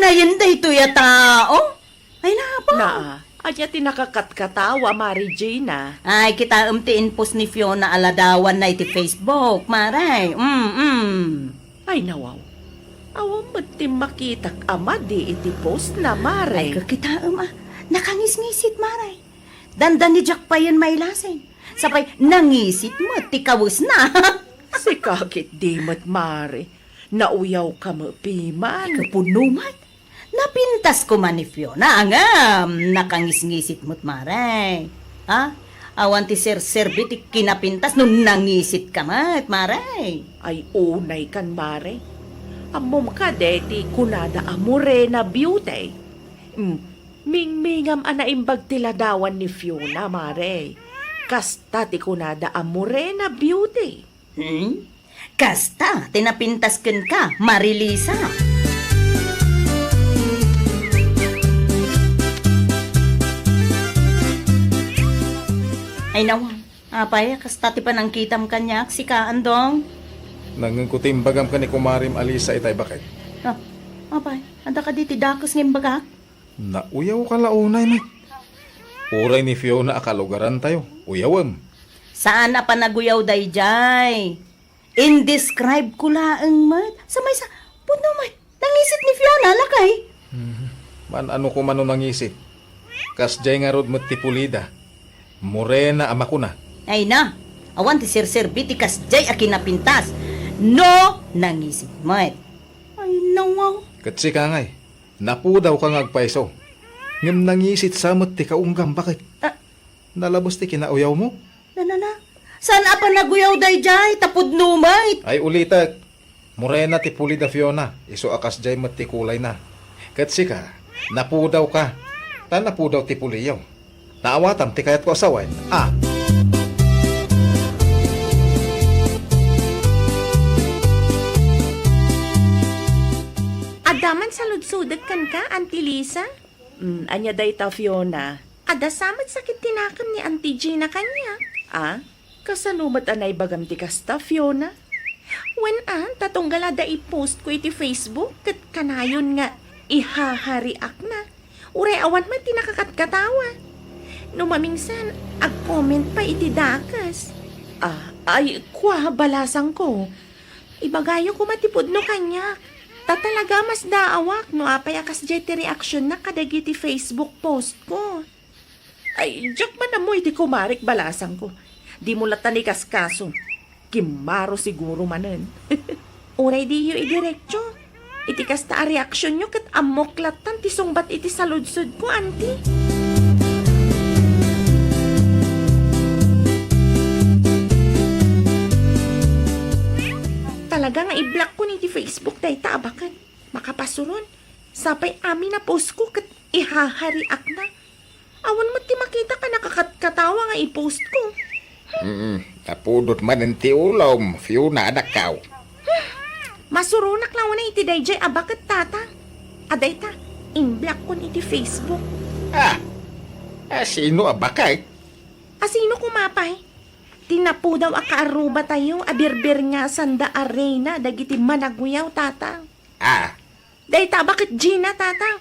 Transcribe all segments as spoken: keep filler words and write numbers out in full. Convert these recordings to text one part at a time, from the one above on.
Ayan daytoy a tao? Ay, napa? Naa, ania ti nakakatkatawa, Mare Gina? Ay, kitaem ti inpost ni Fiona a ladawanna iti Facebook, Mare. Mm, mm. Ay, nawaw. Awan met ti makitak a madi iti post na, Mare. Ay, kakitaem, ah. Nakangisngisit, Mare. Dandani diak payen mailasin. Sapay, nangisit met ti kawesna. Sika ketdi met, Mare. Nauyawka met piman. Ay, kapuno met. Napintas koma ni Fiona, ngem nakangisngisit met, Mare. Ha? Awan ti serserbi ti kinapintas no nangisitka met, Mare. Ay, unaykan, Mare. Ammom kadi ti kunada a morena beauty? Mm, mingmingam a naimbag ti ladawan ni Fiona, Mare. Kasta ti kunada a morena beauty. Hmm? Kasta ti napintas kenka, Marilisa. Ay, nawa. Apay, kasta ti panangkitam kaniak, sika, Andong? Nangngegko ti imbagam ken ni kumarem a Lisa itay baket. Ah, apay, adda kadi ti dakes nga imbagak? Nauyawka la unay met. Uray ni Fiona a kalugarantayo, uyawem. Saan a panaguyaw daydiay. Indescribe ko laeng met. Sa maysa, pudno met. Nangisit ni Fiona, lakay. Hmm. Man-ano koma no nangisit? Kasdiay ngarud met ti pulida. Morena a makuna. Ay na, awan ti serserbi ti kasdiay a kinapintas. No, nangisit met. Ay, nawaw. Ket sika ngay, napudawka nga agpayso. Ngem nangisit sa met ti kaunggam, baket? Ah. Nalabes ti kinauyawmo? Na, na, na. Saan a panaguyaw daydiay, ta pudno met? Ay, ulitek. Morena ti pulida, Fiona. Isu a kasdiay met ti kulayna. Ket sika, napudawka. Ta napudaw ti puliyo. Naawatam ti kayatko a sawen. Ah. Adda man saludsodek kenka, Auntie Lisa? Mm, ania dayta, Fiona? Adda sa met sakit ti nakem ni Auntie Gina kaniak. Ah? Kasano met a naibagam ti kasta, Fiona? Wen a, ta tunggal adda i-post ko iti Facebook ket kanayon nga ihahariakna. Uray awan met ti nakakatkatawa. No mamingsan, ag-comment pay iti dakes. Ah, ay, kua, balasangko. Ibagayo koma ti pudno kaniak. Ta talaga masdaawak no apay a kasdiay ti reaksionna kadagiti Facebook post ko. Ay, diak man ammo iti kumarek, balasangko. Dimo latta ni kaskaso. Kimmaro siguro manen. Uray diyo idiretso. Iti kasta a reaksionyo ket ammok lattan ti sungbat iti saludsodko, anti. Talaga nga i-block ko ni ti Facebook dayta a baket. Makapasuron. Sapay amin a post ko ket ihahariakna. Awan met ti makitak a nakakatkatawa nga i-post ko. Mm, napudot manen ti ulom, Fiona, anakkaw. Masuronak la unay iti daydiay a baket, Tata. A dayta, imblockon iti Facebook. Ah, a sino a baket? A sino koma pay? Ti napudaw a kaarrubatayo a birbirngasanda a reyna dagiti managuyaw, Tata. Ah, Dayta a baket Gina, Tata.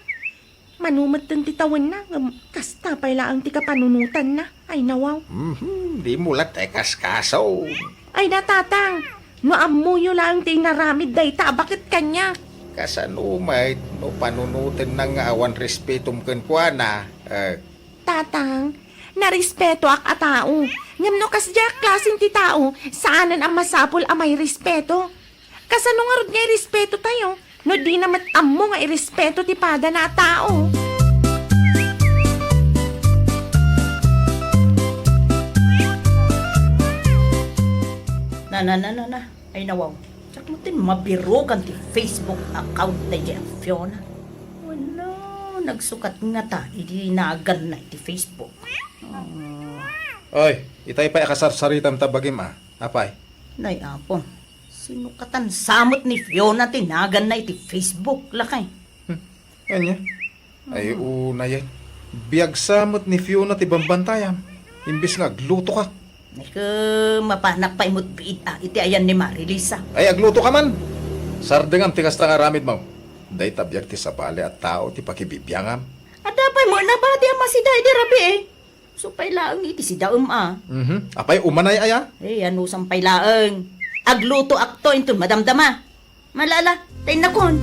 Mano metten ti tawenna, ngem kasta pay laeng ti kapanunotanna. Ay, nawaw. Mhm, dimo latta ikaskaso. Ay na, Tatang, no ammoyo laeng ti inaramid dayta a baket kaniak. Kasano met no panunotenna nga awan respetom kenkuana? Eh. Tatang, narespetoak a tao. Ngem no kasdiay a klasen ti tao, saanen a masapul a mairespeto. Kasano ngarud nga irespetotayo no dina met ammo nga irespeto ti padana a tao? Na, na, na, na, na. Ay, nawaw. Diak met mabirugan ti Facebook account daydiay a Fiona. Wala, nagsukat ngata idi naganna iti Facebook. Ah. Oy, itay pay a kasarsaritam ta bagim, a. Apay? Nay, Apo. Sinukatan sa met ni Fiona ti naganna iti Facebook, lakay. Hmm. Ania? Ay, unayen. Biag sa met ni Fiona ti bambantayam. Imbes nga aglutokak. Neke, mapanak pay met biit a iti ayan ni Marilisa. Ay, aglutoka man. Sardengam ti kasta nga aramidmo. Dayta biag ti sabali a tao ti pakibibiangam. Adda pay met nabati a masida idi rabii. Isu pay laeng iti sidaem a. Mhm. Apay, umanay aya? Eh, anusan pay laeng. Aglutoakto inton madamdama. Malala, ta innakon.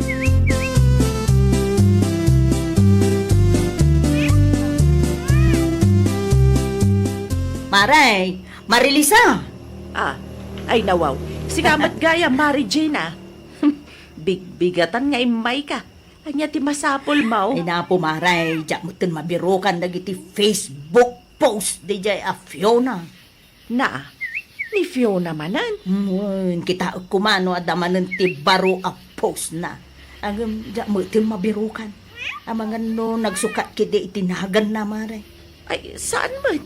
Mare, Marilisa. Ah, ay nawaw. Sika met gayam, Mare Gina. Bigbigatan nga immayka. Ania ti masapulmo? Ay, napo, Mare, diak metten mabirukan dagiti Facebook post daydiay a Fiona. Na, ni Fiona manen? Wen, kitaek koma no adda manen ti baro a postna. Ngem, diak metten mabirukan. Amangan no nagsukat ketdi iti naganna, Mare. Ay, saan met?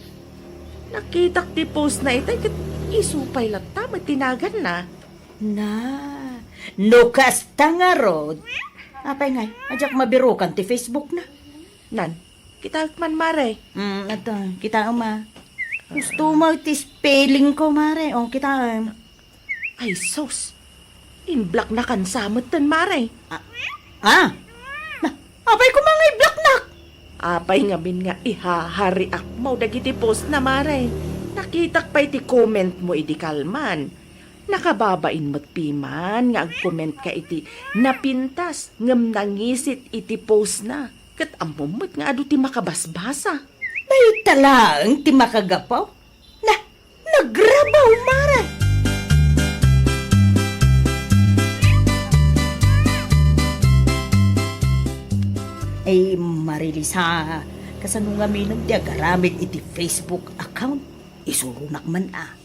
Nakitak ti postna itay ket isu pay latta met ti naganna. Na, no kasta ngarud, apay ngay, a diak mabirukan ti Facebookna. Nan, kitaek man, Mare. Mm, adda, kitaem a. Gusto mo ti spellingko, Mare? O, kitaem. Ay, sus. Inblocknakan sa metten, Mare. Ah, ah? Na, apay koma nga i-blocknak? Apay ngamin nga ihahariakmo dagiti postna, Mare? Nakitak pay ti commentmo idi kalman. Nakababain met piman nga agcommentka iti napintas ngem nangisit iti postna. Ket ammom met nga adu ti makabasbasa. Dayta laeng ti makagapu? Na, nagrabaw, Mare! Ay, Marilisa, kasano ngamin ti agaramid iti Facebook account? Isuronak man a.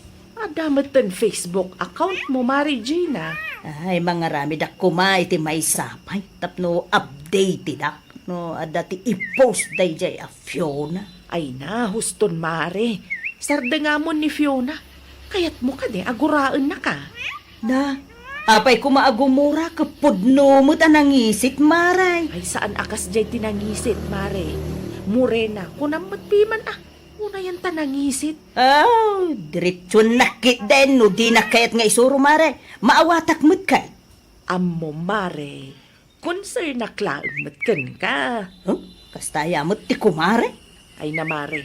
Adda metten Facebook accountmo, Mare Gina? Ay, mangaramidak koma iti maysa pay tapno updatedak no adda ti i-post daydiay a Fiona. Ay na, huston, Mare. Sardengamon ni Fiona. Kayatmo kadi a guraennaka? Na, apay koma a gumura ket pudno met a nangisit, Mare. Ay, saan a kasdiay ti nangisit, Mare. Morena, kunam met piman a. Unayen ta nangisit. Oh, diretsuennak ketdin no dinak kayat nga isuro, Mare. Maawatak met kay. Ammom, Mare, konsernak laeng met kenka. Huh? Kasta aya met ti kumare? Ay na, Mare,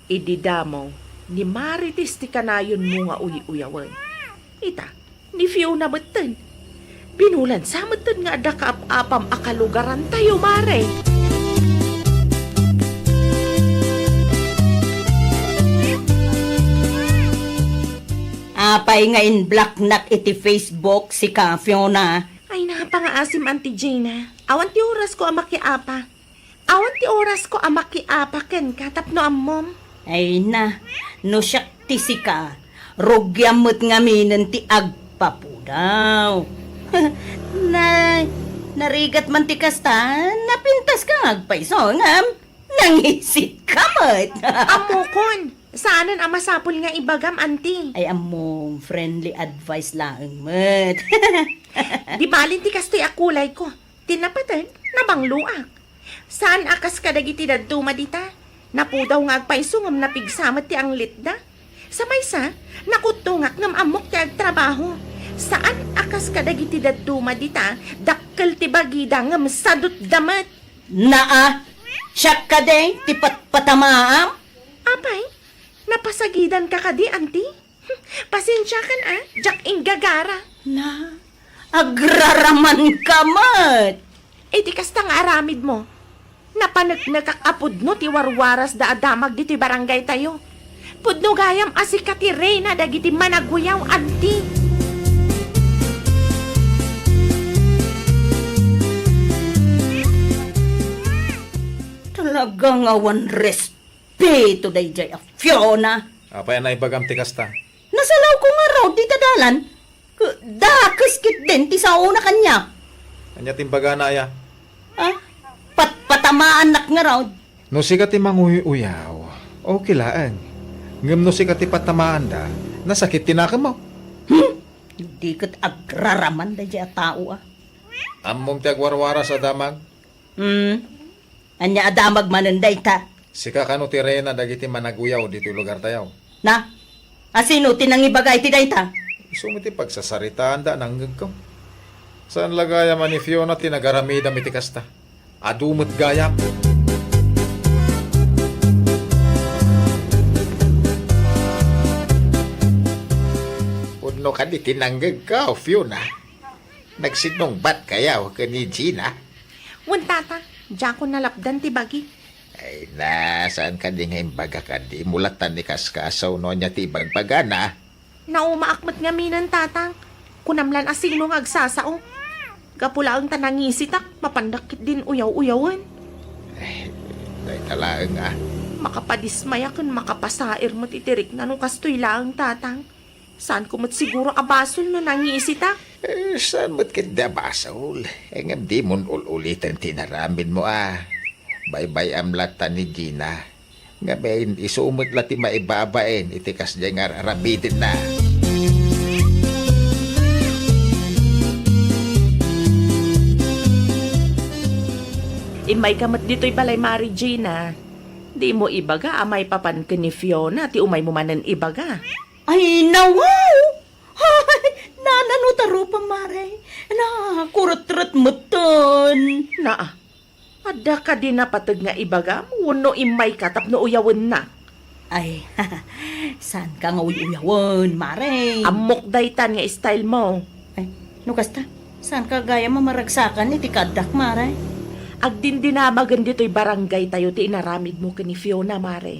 idi damo, ni Marites ti kanayonmo nga uy-uyawen. Ita, ni Fiona metten. Binulan sa metten nga adda kaap-apam a kalugarantayo, Mare. Apay nga in-blocknak iti Facebook, sika, Fiona? Ay, napangaasim, Auntie Gina. Awan ti orasko a makiapa. Awan ti orasko a makiapa kenka tapno ammom. Ay na, no siak ti sika, rugiam met ngaminen ti agpapudaw. Na, narigat man ti kasta, napintaska nga agpayso, ngem nangisitka met. Ammokon, saanen a masapul nga ibagam, Auntie. Ay, ammom, friendly advice laeng met. Di balin ti kastoy a kulayko. Ti napaten, nabangloak. Saan a kas kadagiti dadduma dita. Napudaw nga agpayso ngem napigsa met ti anglitda. Sa maysa, nakuttongak ngem ammok ti agtrabaho. Saan a kas kadagiti dadduma dita, dakkel ti bagida ngem sadutda met. Naa, siak kadi ti patpatamaam? Apay, napasagidanka kadi, Auntie? Pasensiakan a, diak inggagara. Na, agraramanka met. Iti kasta nga aramidmo, napaneknekak a pudno ti warwarasda a damag ditoy barangaytayo. Pudno gayam a sika ti reyna dagiti managuyaw, Auntie. Talaga nga awan res- Pito daydiay a Fiona. Apay a naibagam ti kasta? Nasalawko ngarud dita dalan. Dakes ketdin ti saona kaniak. Ania ti imbagana aya? Ah, patpatamaannak ngarud. No sika ti manguy-uyaw, okay laeng. Ngem no sika ti patamaanda, nasakit ti nakemmo. Hmm? Di ket agraraman daydiay a tao, ah. Ammom ti agwarwaras a damag? Hmm. Ania a damag manen dayta? Sika kano ti reyna dagiti managuyaw ditoy lugartayo? Na? Asino ti nangibaga iti dayta? Isu met ti pagsasaritaanda a nangngegko. Saan la gayam a ni Fiona ti nagaramidam iti kasta? Adu met gayam. Pudno kadi ti nangngegko, Fiona? Nagsinnungbat kayo ken ni Gina? Wen, Tata, diakon nalapdan ti bagi. Ay na, saan kadi nga imbaga kadi? Mula ta ni kaskasaw no ania ti ibagbagana? Naumaak met ngaminen, Tatang. Kunam lan a sino nga agsasao. Gapu laeng ta nangisitak, mapandak ketdin uyaw-uyawen. Eh, dayta laeng a. Makapadismaya ken makapasair met iti rikna no kastoy laeng, Tatang. Saanko met siguro a basol no nangisitak? Eh, saan met ketdi a basol? Eh, ngem dimon ul-uliten ti inaramidmo a. Baybay-am latta ni Gina. Ngamin, isu met la ti maibabain iti kasdiay nga ar-aramidenna. Immayka met ditoy balay, Mari Gina. Dimo ibaga a maipapan ken ni Fiona ti umaymo manen ibaga. Ay, nawaw! Hay, nanano ta rupa, Mare? Nakuretret metten. Naa, adda kadi napateg nga ibagam wenno immayka tapno uyawennak? Ay, saanka nga uy-uyawen, Mare. Ammok daytan nga style mo. Ay, no kasta, saanka gayam a maragsakan iti kaaddak, Mare? Agdindinamagen ditoy barangay tayo ti inaramidmo ken ni Fiona, Mare.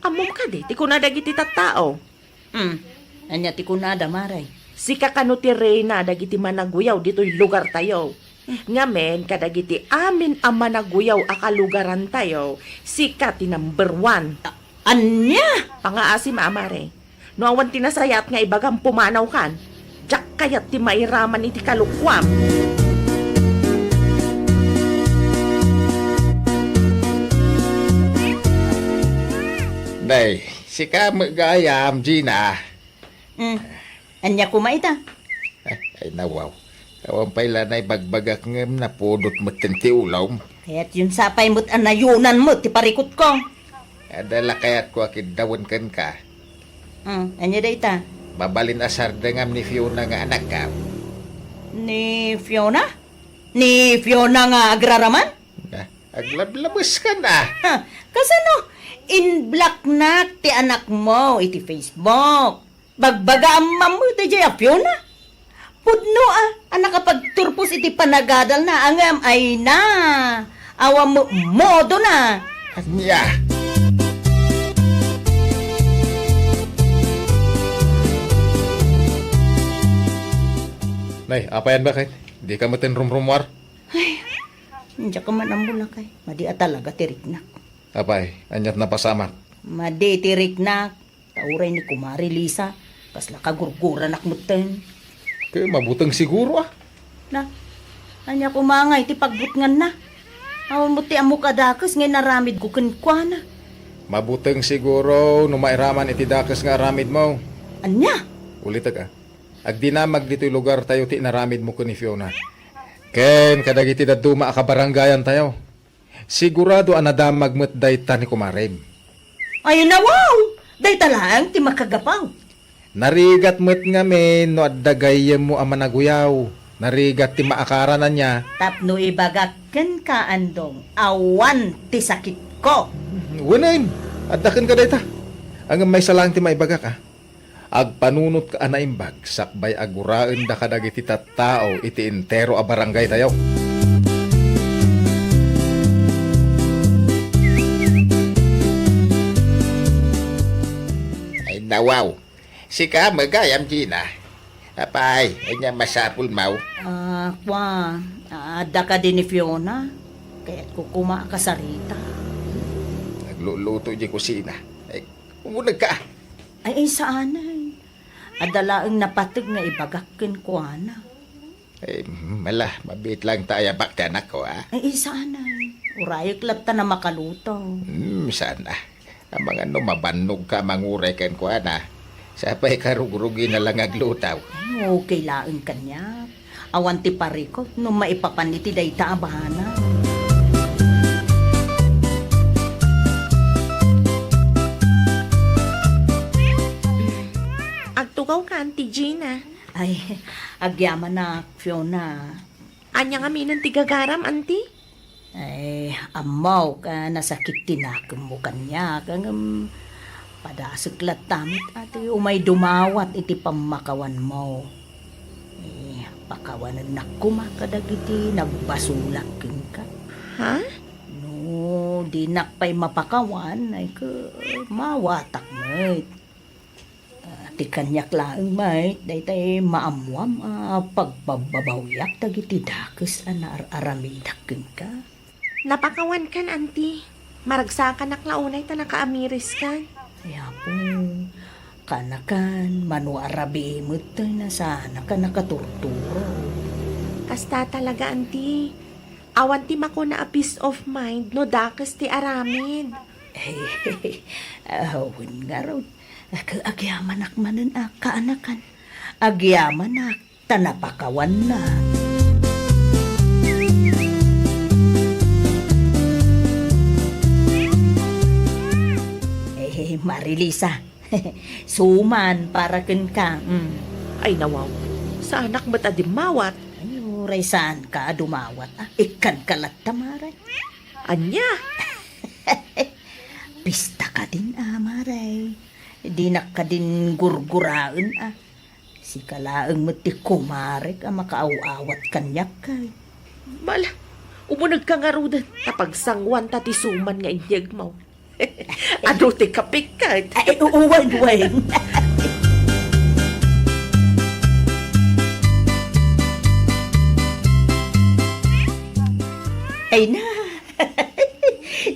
Ammom kadi ti kuna dagiti tattao? Hmm. Ania ti kunada, Mare? Sika kano ti reyna dagiti managuyaw ditoy lugartayo. Ngamin, kadagiti amin a managuyaw a kalugarantayo, sika ti number one. A-, ania? Pangaasim a, Mare. No awan ti nasayaat nga ibagam, pumanawkan. Diak kayat ti mairaman iti kalokuam. Nay, sika met gayam, Gina. Mm. Ania koma ita? Ay, nawaw. Awan pay la naibagbagak ngem napudot metten ti ulom. Kayatyon sapay met a nayonan met ti parikutko. Adda la kayatko a kiddawen kenka. Mm, ania dayta? Mabalin a sardengam ni Fiona nga anakko. Ni Fiona? Ni Fiona nga agraraman? Na, aglablabes ka na. Ha, kasano? In-blocknak ti anakmo iti Facebook. Bagbagaam met daydiay a Fiona. Pudno a, a nakapagturpos iti panagadalna, ngem ay na. Awan met modona. Ania? Nay, apayan ba kay? Di ka maten rumrumuar? Ay, diak man ammo lakay. Madi a talaga ti riknak. Apay, aniat napasamak? Madi ti riknak. Ta uray ni Kumari Lisa, kasla kagurguranak metten. Ket mabuteng siguro, a. Na, ania koma ngay ti pagbutnganna? Awan met ti ammok a dakes nga inaramidko kenkuana. Mabuteng siguro no mairaman iti dakes nga aramidmo. Ania? Ulitek, a. Agdinamag ditoy lugartayo ti inaramidmo ken ni Fiona. Ken kadagiti dadduma a kabarangayantayo. Sigurado a nadamag met dayta ni kumarem. Ay, nawaw! Dayta laeng ti makagapu. Narigat met ngamin no adda gayyemmo a managuyaw. Narigat ti maakaran, ania. Tapno ibagak kenka, Andong, awan ti sakitko. Wen, adda kenka dayta. Ngem maysa laeng ti maibagak, a. Agpanunotka a naimbag sakbay a guraenda kadagiti tattao iti entero a barangaytayo. Ay, nawaw. Sika met gayam, Gina. Apay, ania masapulmo? Ah, kua, adda kadi ni Fiona? Kayatko koma a kasarita. Nagluluto idiay kusina. Ay, umunegka. Ay, ay, saan, ay. Adda laeng napateg nga ibagak kenkuana. Eh, mala, mabiit laeng ta ayabak ti anakko, a? Ay, ay, saan, ay. Urayek latta na makaluto. Hmm, saan, a. Amangan no mabannogka a manguray kenkuana. Sapay karugrugina la nga agluto. Ay, okay laeng kaniak. Awan ti parikut no maipapan iti dayta a banag. Agtugawkan ti Gina. Ay, agyamanak, Fiona. Ania ngamin ti gagaram, Auntie? Ay, ammok a nasakit ti nakemmo kaniak, ngem padasek latta met a ti umay dumawat iti pammakawanmo. Eh, pakawanennak koma kadagiti nagbasolak kenka. Ha? No dinak pay mapakawan, ay ket mawatak met. Ah, ti kaniak laeng met, daytay maammoam a pagbabbabawyak dagiti dakes a naar-aramidak kenka. Napakawankan, Auntie. Maragsakanak la unay ta nakaamiriskan. Ay, Apo, kanakan, mano a rabii met ta nasaanaka nakaturturaw. Kasta talaga, Auntie. Awan ti makuna a peace of mind no dakes ti aramid. Ay, awan ngarud. Ag-, agyamanak manen a kaanakan. Agyamanak ta napakawanna. Eh, Marilisa, suman para kenka. Mm. Ay, nawaw. Saanak met a dimmawat. Ay, uray saanka a dumawat, ah. Ikkanka latta, Mare. Ania? Pista kadin, ah, Mare. Dinak kadin gurguraen, ah. Sika laeng met ti kumarek a makaaw-awat kaniak, kay. Bala, umunegka ngaruden ta pagsanguanta ti suman nga inyegmo. Adu ti kapik ket. Ay, u-, uwan, uwan. Ay na.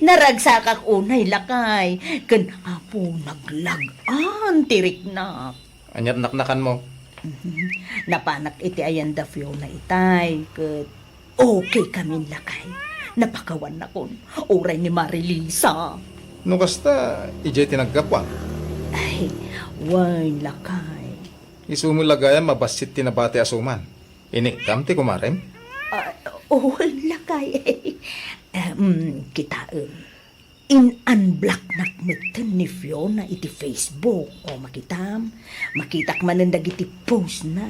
Naragsakak unay, lakay. Ken Apo, naglag-an ti riknak. Ania't naknakanmo? Mhm. Napanak iti ayan da Fiona itay, ket okay kamin, lakay. Napakawannakon, uray ni Marilisa. No kasta, idiay ti naggapuam? Ay, wen, lakay. Isu met la gayam a bassit ti nabati a suman. Inikkam ti kumarem? Ah, wen, lakay. Em, kitaem. In-unblocknak metten ni Fiona iti Facebook. O, makitam, makitak manen dagiti postna.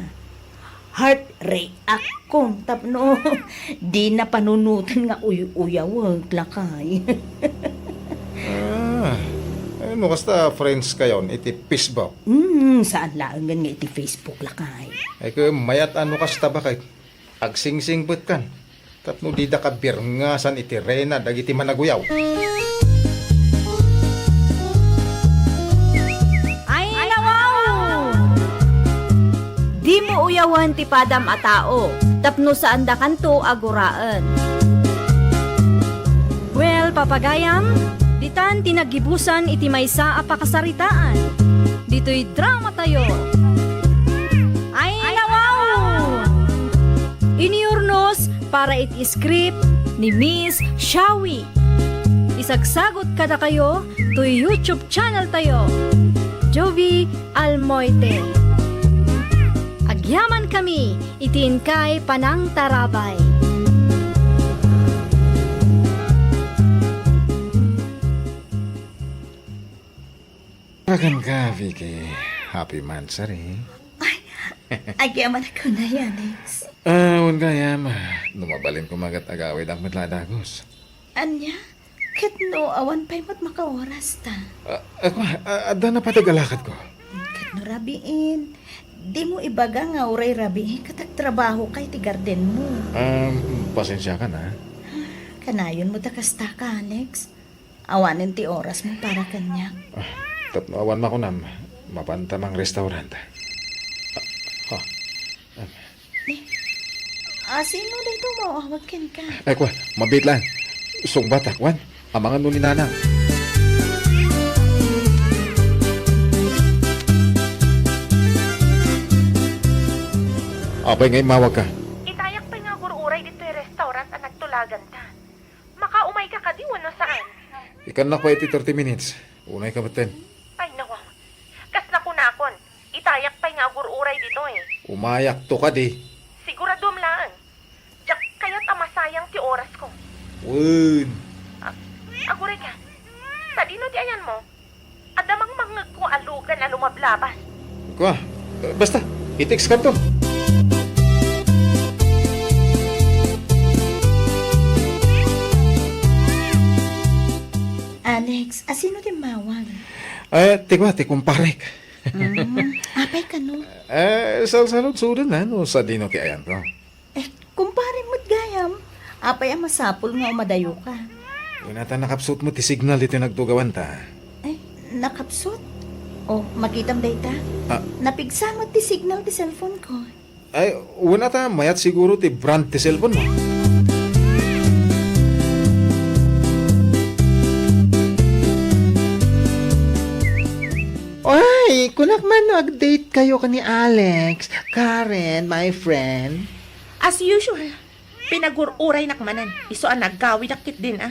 Heart react-kon tapno dina panunoten nga uy-uyawek, lakay. Ah, eh, no kasta friends kayon iti Facebook? Hmm, saan laengen nga iti Facebook, lakay. Ay, ket mayat a no kasta, baket. Agsingsingpetkan tapno dida kabirngasan iti reyna dagiti managuyaw. Ay, nawaw! Dimo uyawen ti padam a tao tapno saandakanto a guraen. Well, papagayam, ditan ti naggibusan iti maysa a pakasaritaan. Ditoy dramatayo. Ay, nawaw! Inurnos para iti script ni Miss Shawi. Isagsagut kadakayo toy YouTube channel tayo, Jovie Almoite. Agyaman kami iti inkay panangtarabay. Para kenka, Vicky. Happy monthsary. Ay, agyamanak unay, Alex. Ah, wen gayam. No mabalin koma ket agawidak met la a dagus. Ania? Ket no awan pay met makaoras ta? Ah, ako, ah, adda napateg a lakadko. Ket no rabiin, dimo ibaga nga uray rabii ket agtrabahoka iti gardenmo. Um, pasensiakan, ah. Kanayon met a kasta ka, Alex. Awanen ti orasmo para kaniak. Ah, tapno awan makunam, mapanta mangrestaurant. Ah, ha. Ah, sino daytoy maawag kenka? Ay, kua, mabiit laeng. Sungbatak, wen. Amangan no ni Nanang. Apay nga immawagka? Itayak pay nga agur-uray ditoy restaurant a nagtulaganta. Makaumayka kadi wenno saan? Ikkannak pay iti thirty minutes. Unayka metten. Ay, nawaw. Kas nakunakon, itayak pay nga agur-uray ditoy. Umayakto kadi. Siguraduem laeng. Diak kayat a masayang ti orasko. Wen. A-, agurayka. Sadino ti ayanmo? Adda mangmangngegko a lugan a lumablabas. Kua, eh, basta, I-text kanto. Alex, asino ti mawag? Eh, ti kua, ti kumparek. Mm, apay kano? Eh, salsaludsoden na, no, sadino ti ayanto. Eh, kumpare met gayam. Apay a masapul nga umadayoka? Kunata nakapsut met ti signal ditoy nagtugawanta. Ay, nakapsut? Oh, makitam dayta? Ah. Napigsa met ti signal ti cellphone ko. Ay, kunata mayat siguro ti brand ti cellphone mo. Ay, kunak man no ag-date kayo ken ni Alex, Karen, my friend. As usual, pinagur-uraynak manen, isu a naggawidak ketdin a.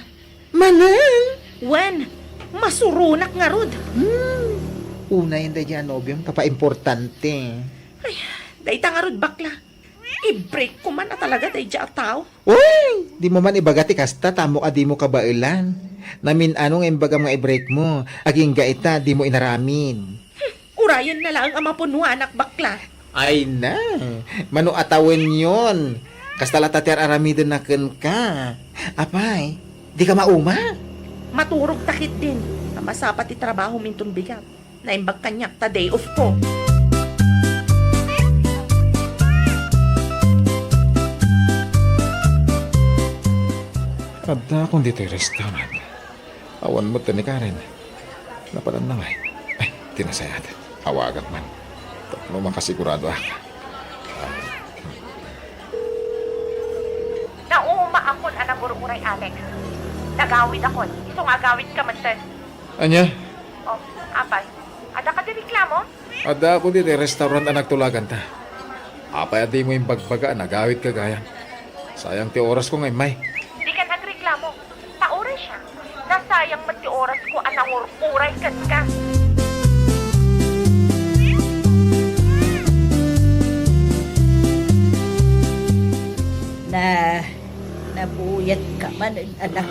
Manen? Wen, masuronak ngarud. Hmm. Unayen daydiay a nobiom, ta paimportante. Ay, dayta ngarud bakla. I-break ko man a talaga daydiay a tao. Uy! Dimo man ibaga ti kasta, ta ammok a dimo kabaelan. Namin-ano nga imbagam nga i-break mo, agingga ita, dimo inaramid. Hmm, urayen na laeng a mapunuanak, bakla. Ay na, mano a tawenyon. Kasta latta ti ar-aramidenna kenka. Apay, dika mauma? Maturogta ketdin. Masapa ti trabahom inton bigat. Naimbag kaniak ta day off ko. Addaakon ditoy restaurant. Awan met ni Karen. Napanan na ngay. Ay, ti nasayaat. Awagak man. Tapno makasiguradoak. Naumaakon a nagur-uray, Alex. Nagawidakon. Isu nga agawidka metten. Ania? Oh, apay? Adda kadi reklamo? Addaakon ditoy restaurant a nagtulaganta. Apay a dimo imbagbaga a nagawidka gayam? Sayang ti orasko nga immay. Dikan agreklamo. Ta uray siak, nasayang met ti orasko a nangur-uray kenka. Na, nabuyatka man, anak.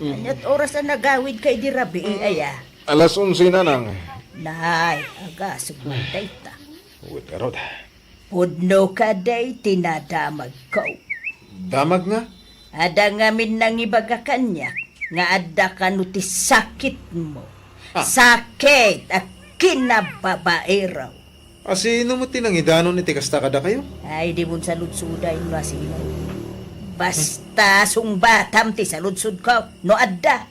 Mm. Ania't oras a nagawidka idi rabii, aya? Alas onse, nanang. Nay, agasem man dayta. Wen ngarud. Pudno kadi ti nadamagko. Damag nga? Adda ngamin nangibaga kaniak nga adda kano ti sakitmo. Ah. Sakit a kinababaero. Asino met ti nangidanon iti kasta kadakayo? Ay, dimon saludsoda no asino. Basta sungbatam ti saludsodko no adda.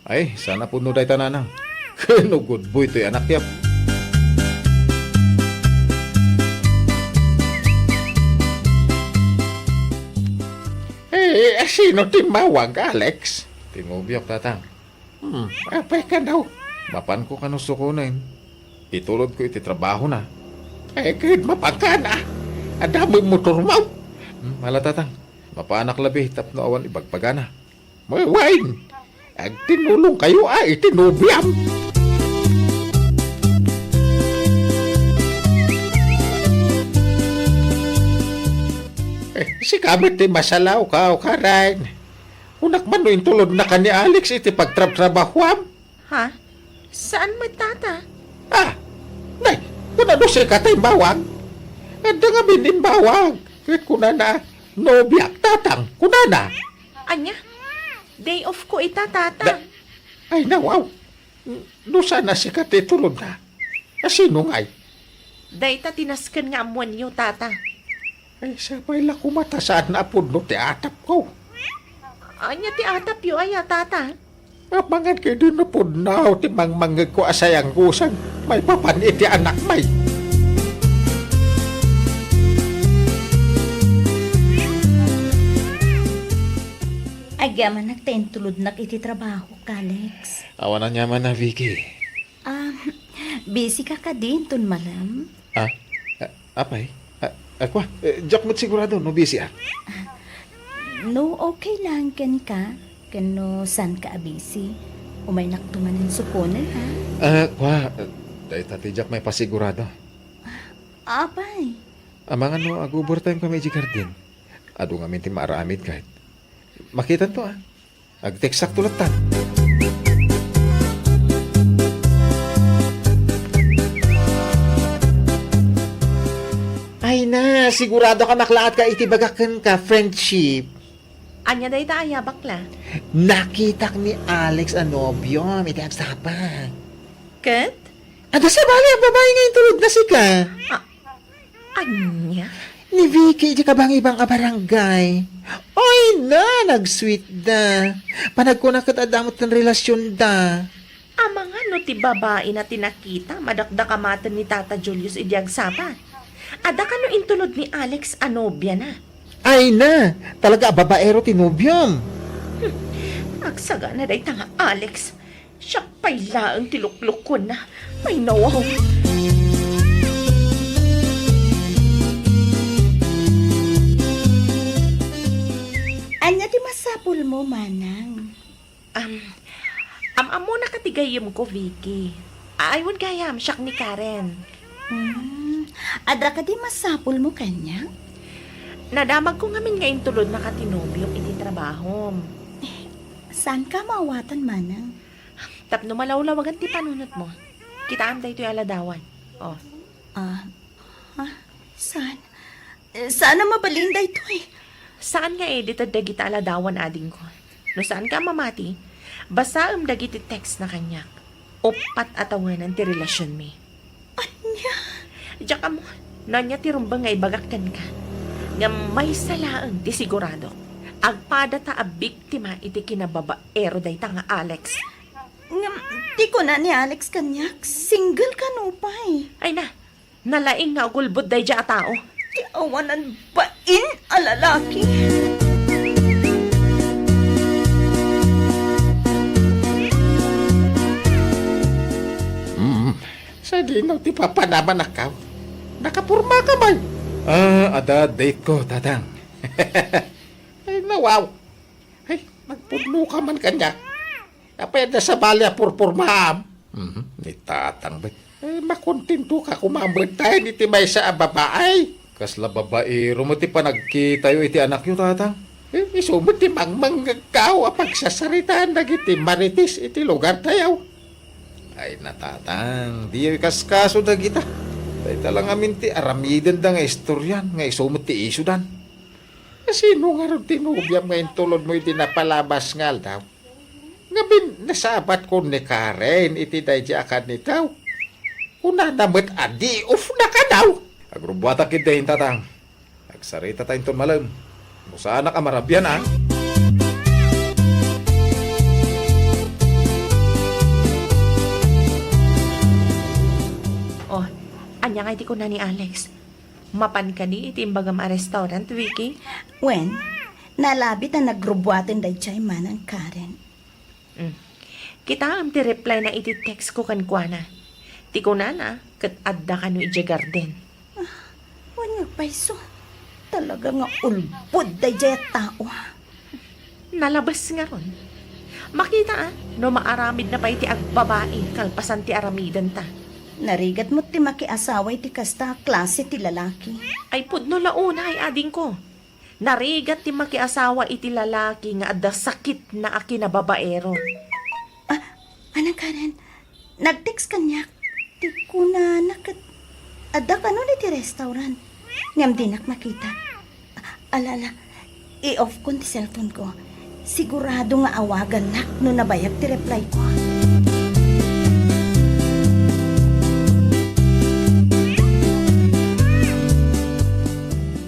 Ay, saan a pudno dayta, nanang. Ken ugudboy toy anak ti Apo. Eh, asino ti mawag, Alex? Ti nobiok, tatang. Hmm, apay kano? Mapanko kano sukonen. Itulodko iti trabahona. Eh, ket mapankana. Adda met motormo. Hmm, ala, tatang. Mapaanak labi tapno awan ibagbagana. Wen, agtinulongkayo a iti nobiam. Eh, sika met ti masalawkaw, Karen. Kunak man no intulodnaka ni Alex iti pagtrabtrabahoam. Ha? Saan met, tata? Ah, nay, kunana sika ti imbawag. Adda ngamin imbawag. Ket kunana, nobiak, tatang, kunana. Ania? Day off ko ita, tata. Da-, ay, nawaw. N-, no saan a sika ti tulodna? Asino ngay? Dayta ti nasken nga ammoenyo, tata. Ay, sapay la koma ta saan a pudno ti atapko. Ania ti atapyo aya, tata? Amangan ket idi no pudno ti mangmangngegko a sayangosan maipapan iti anakmi. Agyamanak ta intulodnak iti trabaho, Alex. Awan aniaman a, Vicky. Ah, busy ka kadi inton malem? Ah, ah, apay? Ah, ah, kua, eh, diak met sigurado no busy, ah. No okay lang kenka, ken no saanka a busy, umaynakto manen sukonen, ha? Ah, kua, eh, dayta ti diak maipasigurado. Apay? Amangan no ag-overtime kami idiay garden. Adu ngamin ti maaramid ket. Makitanto, ah. Agteksakto latta. Sigurado ka maklaat ka iti bagak kenka, friendship. Ania dayta aya, bakla? Nakitak ni Alex a nobiom iti agsapa. Ket? Adda sabali a babai nga intulod na sika. Ah, ania? Ni Vicky iti kabangibang a barangay. Oy na, nag-sweet da. Panagkuna ket adda met ti relasyon da. Amangan no ti babai na ti nakita, madakdakamaten ni Tata Julius idi agsapa. Adda kano intulod ni Alex a nobiana? Ay na, talaga a babaero ti nobiom. Hmm, agsagana dayta nga Alex. Siak pay laeng ti luklukuenna. Ay, nawaw. Ania ti masapulmo, manang? Am, am-ammona ka ti gayyemko, Vicky. Ay, wen gayam, siak ni Karen. Hmm, adda kadi masapulmo kaniak? Nadamagko ngamin nga intulodna ka ti nobiom iti trabahom. Saanka maawatan, manang? Tapno malawlawagan ti panunotmo, kitaem daytoy a ladawan. Oh. Ah, ha? Saan? Eh, saan a mabalin daytoy? Saan nga edited dagita a ladawan, adingko? No saanka a mamati, basaem dagiti text na kaniak. Uppat a tawenan ti relasionmi. Ania? Diak ammo, no ania ti rumbeng nga ibagak kenka. Ngem maysa laeng ti siguradok. Agpadata a biktima iti kinababaero dayta nga Alex. Ngem, ti kuna ni Alex kaniak, single kano pay? Ay na, nalaing nga agulbod daydiay a tao. Ti awanan bain a lalaki. Mm. Sadino ti papanamanakaw? Nakapormaka man. Ah, adda date ko, Tatang. Ay, nawaw. Ay, nagpudno ka man kaniak. Apay adda sabali a purpurmaam? Mhm, ni Tatang, bay. Eh, makontento ka koma met tayen iti maysa a babae. Kasla babaero met ti panagkitayo iti anakyo, Tatang. Eh, isu met ti mangmangngegkaw a pagsasaritaan dagiti marites iti lugartayo. Ay, na, Tatang, diyo ikaskaso dagita. Dayta la ngamin ti aramidenda nga istorian, nga isu met ti isudan. Sino ngarud ti nobiam nga intulodmo iti napalabas nga aldaw? Ngamin, nasabatkon ni Karen iti daydiay a kannitaw. Kunana met a day off na kano. Agrubbuatak ketdin, Tatang. Agsaritata inton malem. No saanak a marabian, a. Oh, ania ngay ti kuna ni Alex? Mapan kadi iti imbagam a restaurant, Vicky? Wen, nalabi ta nagrubbuaten daydiay, Manang Karen. Mm. Kitaem ti reply na iti text ko kenkuana. Ti kunana, ket adda kano idiay garden. Ah, wen nga payso. Talaga nga ulbod daydiay a tao. Nalabes ngarud. Makita, a, no maaramidna pay ti agbabai kalpasan ti aramidenta. Narigat met ti makiasawa iti kasta a klase ti lalaki. Ay, pudno la unay, adingko. Narigat ti makiasawa iti lalaki nga adda sakitna a kinababaero. Ah, Manang Karen, nag-text kaniak. Ti kunana ket adda kano iti restaurant. Ngem dinak makita. Ala, ala, i-off kon ti cellphone ko. Sigurado nga awagannak no nabayag ti reply ko.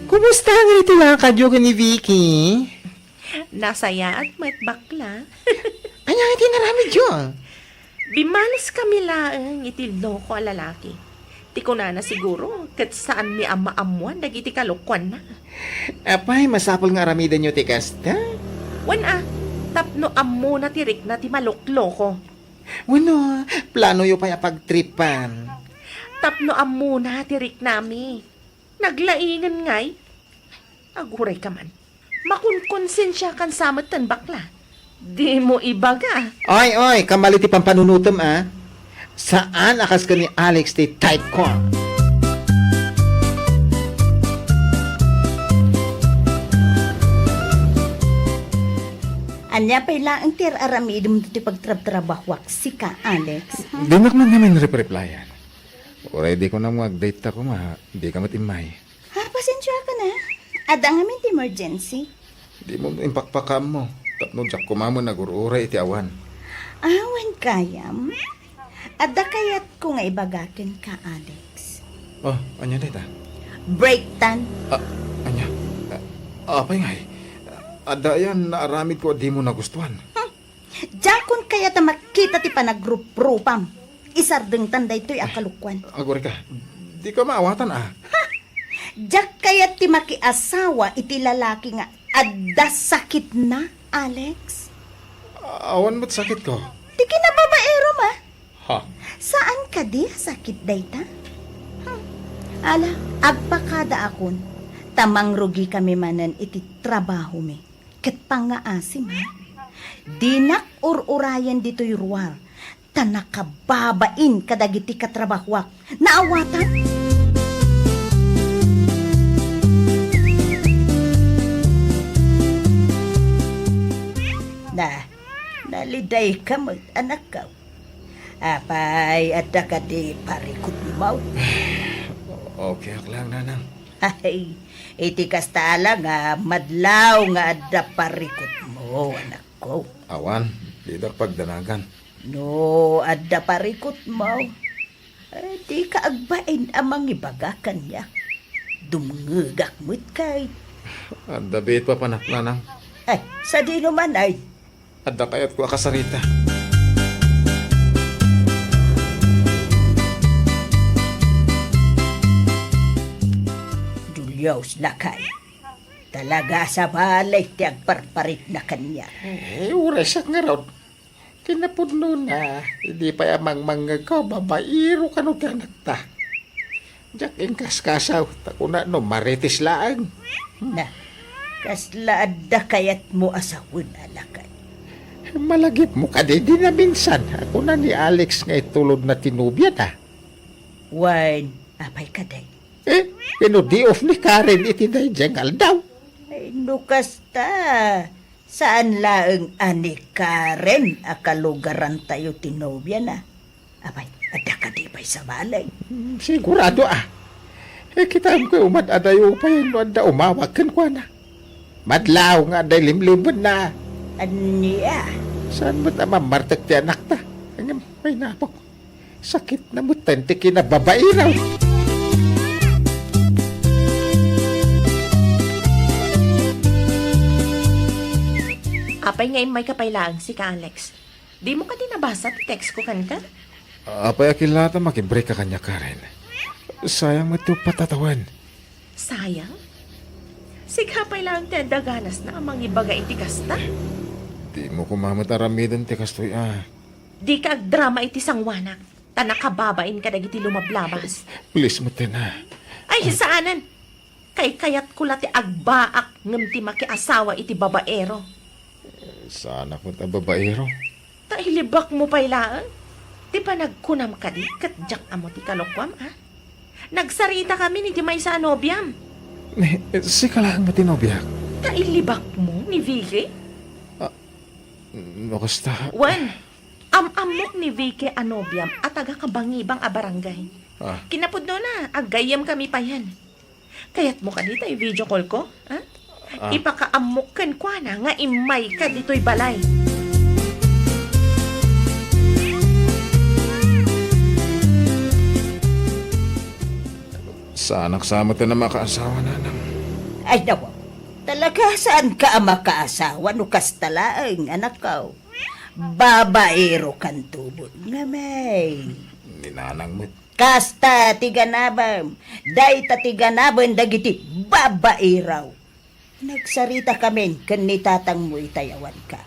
Kumusta nga iti lakadyo ken ni Vicky? Nasayaat met, bakla. Ania nga iti inaramidyo? Bimmales kami laeng iti loko a lalaki. Ti kunana siguro, ket saanmi a maammoan dagiti kalokoanna. Apay, masapul nga aramidenyo ti kasta? Wen a, tapno ammona ti rikna ti malokloko. Wenno, planoyo pay a pagtripan? Tapno ammona ti riknami. Naglaingen ngay? Aguray ka man. Makonkonsensiakan sa metten, bakla. Dimo ibaga. Oy, oy, kamali ti pampanunotem, a. Saan a kas ken ni Alex ti type ko. Ania pay laeng ti ar-aramidem ti pagtrabtrabahoak sika, Alex? Dinak man ngamin rep-replyan. Uray di ko na mo agdate ta koma, di ka met immay. Ah, pasensiak, Adda ngamin ti emergency? Dimo impakpakaammo, tapno diak koma met nagur-uray iti awan. Awan gayam. Adda kayatko nga ibaga kenka, Alex. Oh, ania dayta? Break tan. Ah, ania? Ah, apay ngay? Adda ayan naaramidko a dimo nagustuan? Hmm. Diakon kayat a makita ti panagruprupam. Isardengtan daytoy a kalukuan. Agurayka, dika maawatan a. Ha? Diak kayat ti makiasawa iti lalaki nga adda sakitna, Alex. Awan met sakitko. Ti kinababaerom a. Ha? Saan kadi a sakit dayta? Hmm. Ala, agpakadaakon, ta mangrugikami manen iti trabahomi. Ket pangngaasim, ha? Dinak ur-urayen ditoy ruar, ta nakababain kadagiti katrabahoak. Naawatan? Na, nalidayka met, anakko. Apay, adda kadi parikutmo? Okay ak lang, Nanang. Ay, iti kasta la nga madlaw nga adda parikutmo, anakko. Awan, didak pagdanagan. No adda parikutmo, eh, dika agbain a mangibaga kaniak. Dumngegak met kay. Adda biit papanak, Nanang. Ay, sadino man ay? Adda kayatko a kasarita. Julius, lakay. Talaga a sabali ti agparparikna kaniak. Eh, uray siak ngarud. Kinapudnona, idi pay a mangmangngegko, babaero kano ti anakta. Diak inkaskasaw, ta kuna no marites laeng. Na, kasla adda kayatmo a sawen a lakay? Malagipmo kadi di naminsan a kuna ni Alex nga itulodna ti nobiana? Wen, apay kadi? Eh, ino day off ni Karen iti daydiay nga aldaw? Ay, no kasta, saan laeng a ni Karen a kalugarantayo ti nobiana? Apay, adda kadi pay sabali? Hmm, sigurado a. Eh, kitaem kay umad-adayo pay no adda umawag kenkuana. Madlaw nga adda ilimlimenna. Ania? Saan met a mammartek ti anakta? Ngem, ay, napok. Sakit na met ti kinababairaw. Apay nga immayka pay laeng sika, Alex? Dimo kadi nabasa ti text ko kenka? Apay a killata makibreak ka kaniak, Karen? Sayang met ti uppat a tawen. Sayang? Sika pay laeng ti adda ganasna a mangibaga iti kasta? Dimo koma met aramiden ti kastoy a. Dika agdrama iti sangoanak, ta nakababain kadagiti lumablabas. Please, met, Tina. Ay, saanen! Kaykayatko la ti agbaak ngem ti makiasawa iti babaero. Saanak met a babaero. Ta ilibakmo pay laeng. Ti panagkunam kadi ket diak ammo ti kalokuam, a? Nagsaritakamin iti maysa a nobiam. Ni, sika laeng met ti nobiak. Ta ilibakmo ni Vicky? Ah, no kasta. Wen, am-ammok ni Vicky a nobiam a taga Kabangibang a barangay. Ah. Kinapudnona, aggayyemkami payen. Kayatmo kadi ta i-video call ko, ha? Ah. Ipakaammok kenkuana nga immayka ditoy balay. Saanak sa met a makaasawa, Nanang. Ay, nawa. Talaga, saanka a makaasawa no kasta laeng, anakko? Babaerokanto met ngamin. Ni Nanang met. Kasta ti ganabem. Dayta ti ganaben dagiti babaero. Nagsaritakamin ken ni tatangmo itay awanka.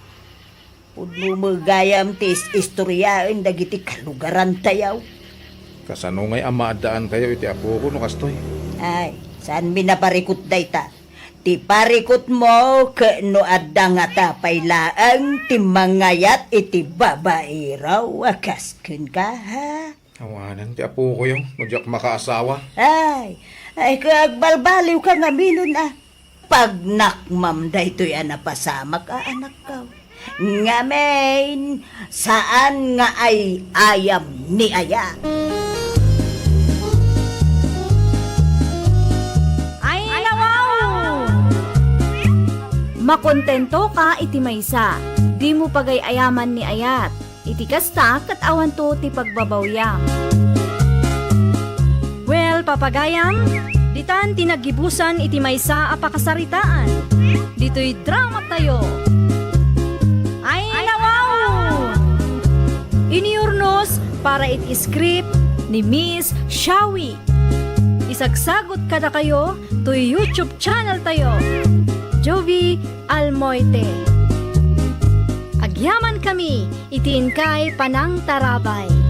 Pudno met gayam ti is-istoriaen dagiti kalugarantayo. Kasano ngay a maaddaankayo iti apoko no kastoy? Ay, saanmi naparikut dayta. Ti parikutmo ket no adda ngata pay laeng ti mangayat iti babaero a kas kenka, ha? Awanen ti apokoyo no diak makaasawa. Ay, ay, agbalbaliwka ngaminon a. Pagnakmam daytoy a napasamak a anakko. Ngamin, saan nga ay-ayam ni aya. Ay, nawaw! Makontentoka iti maysa, dimo pagay-ayaman ni ayat. Iti kasta, ket awanto ti pagbabawiam. Well, papagayam, ditan ti naggibusan iti maysa a pakasaritaan. Ditoy dramatayo. Ay, nawaw! Iniurnos para iti script ni Miss Shawi. Isagsagot kadakayo toy YouTube channel tayo, Jovie Almoite. Agyaman kami iti inkay panangtarabay.